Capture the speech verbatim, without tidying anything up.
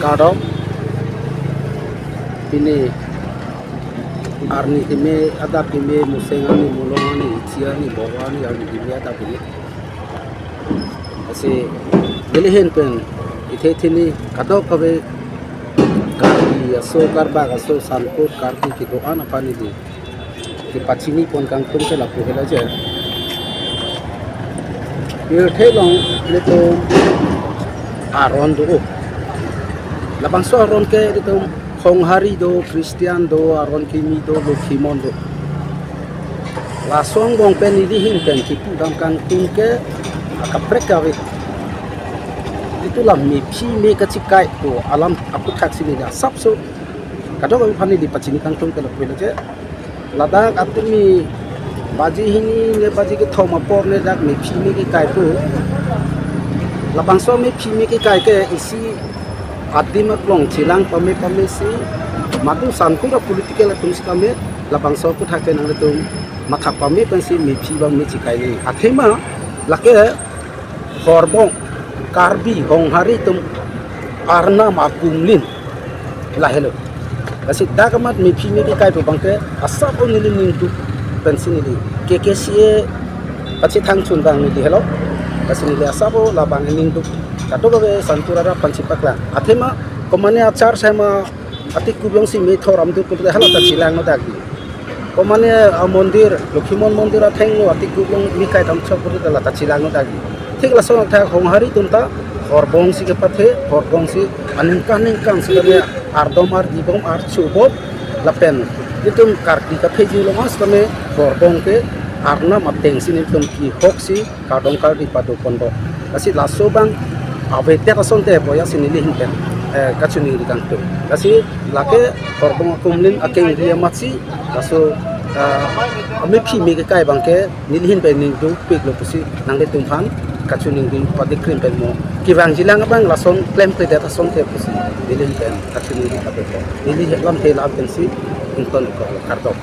Aro pini arni keme adap keme, museng arni, mulong arni, ichi arni, bowa arni, arni keme adap keme. Lasi neli ahin pen ithe thini kadokave Karbi aso, Karbak aso, Sankur Karbi kedo-an aphan neli kepachini pon kangtung ke lapu helo je. Pirthe along nelitum aron do. Labangso aron ke nelitum Honghari do, Christian do, Aron Kimi do, Lokhimon do. Laso angbong pen neli ahin pen kipudam kangtung ke akaprek kave. Itum la mephi me kachekai pu alam aputhaksi neli asapso kadokave aphan neli pachini kangtung ke lapu helo je. Ladak atum ni baji hini ne baji kethom apor ne dak mephi me kekai pu. Labangso mephi me kekai ke isi adim aklong chelang pame pame si, madu Sankur a-political atum si kame, labangso aputhak ke nanglitum matha pame pensi mephi abang me chekai nangji. Athema lake Horbong, Karbi, Honghari atum arnam akumlin lahelo. Lasi dak amat mephi me kekai pu abang ke asap o neli ningduk pensi neli K K C A pachethang chun abang neli helo. Lasi neli asap o labang ningduk kadokave Sankur arat aphan chepaklang. Athema komane achar sama atik kublong si me thoram duk pulote hala ta chelang no dakji. Komane amondir, Lokhimon mondir athengno atik kublong me kai dam chok pulote la ta chelang no dakji. Thik lason athak Honghari atum ta Horbong si kepathe, Horbong si aningkan ningkan si kami ardom arjibom archubom lapen itum Karbi kapheji along as kami Horbong ke arnam ateng si nelitum kehok si kardom kardi pado pon do. Lasi laso abang avedet asonte boya si neli ahin pen, eh, kachiningri kangtung. Lasi lake Horbong akumlin akengri amatsi laso, eh, mephi me kekai abang ke neli ahin pen ningduk piklo pusi nanglitum aphan kachiningri padi krim pen mo. Kevangjilang abang lason klemkledet asonte pusi neli ahin pen kachiningri pado pon. Neli lamthe la pensi ington ko kardom.